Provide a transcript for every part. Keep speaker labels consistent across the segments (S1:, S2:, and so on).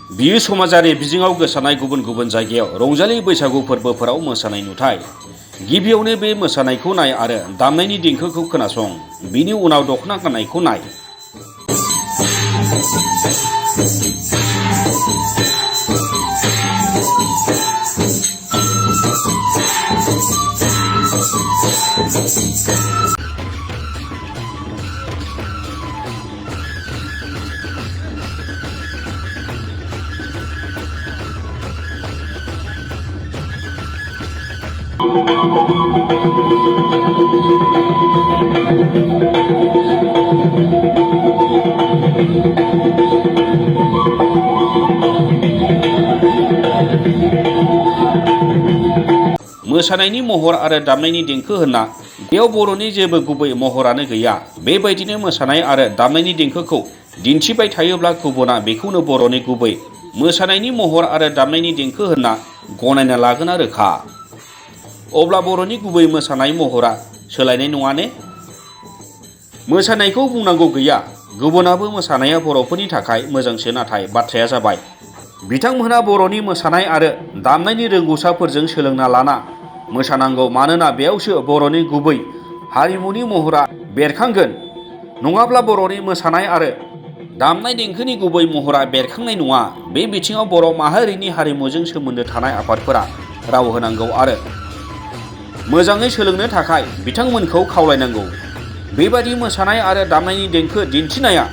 S1: बियो समाजारि बिजोङाव गोसारनाय गुबुन गुबुन जायगायाव रंजालि बैसागु फोरबोफोराव मोसानाय नुथाय। गिबियावनो बे मोसानायखौ नाय आरो दामनायनि देंखोखौ खोनासं। बिनि उनाव दख'ना गाननायखौ नाय। मोसानायनि महर आरो दामनायनि देंखो होनना बेयाव बर'नि जेबो गुबै महरानो गैया। बेबायदिनो मोसानाय आरो दामनायनि देंखोखौ दिन्थिबाय थायोब्ला गुबुना बेखौनो बर'नि गुबै मोसानायनि महर आरो दामनायनि देंखो होनना गनायना लागोना रोखा। अब्ला बर'नि गुबै मोसानाय महरा सोलायनाय नङा ने? मोसानायखौ बुंनांगौ गैया। गुबुनाबो मोसानाया बर'फोरनि थाखाय मोजांसो, नाथाय बाथ्राया जाबाय बिथांमोनहा बर'नि मोसानाय आरो दामनायनि रोंगौसाफोरजों सोलोंना लाना मोसानांगौ। मानोना बेयावसो बर'नि गुबै हारिमुनि महरा बेरखांगोन। नङाब्ला बर'नि मोसानाय आरो दामनाय देंखोनि गुबै महरा बेरखांनाय नङा। बे बिथिङाव बर' माहारिनि हारिमुजों सोमोन्दो थानाय आफादफोरा राव होनांगौ आरो मोजाङै सोलोंनो थाखाय बिथांमोनखौ खावलायनांगौ। बेबादि मोसानाय आरो दामनायनि देंखो दिन्थिनाया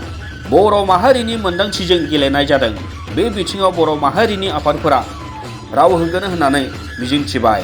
S1: बर' माहारिनि मोनदांथिजों गेलेनाय जादों। बे बिथिङाव बर' माहारिनि आफादफोरा राव होगोन होननानै मिजिंथिबाय।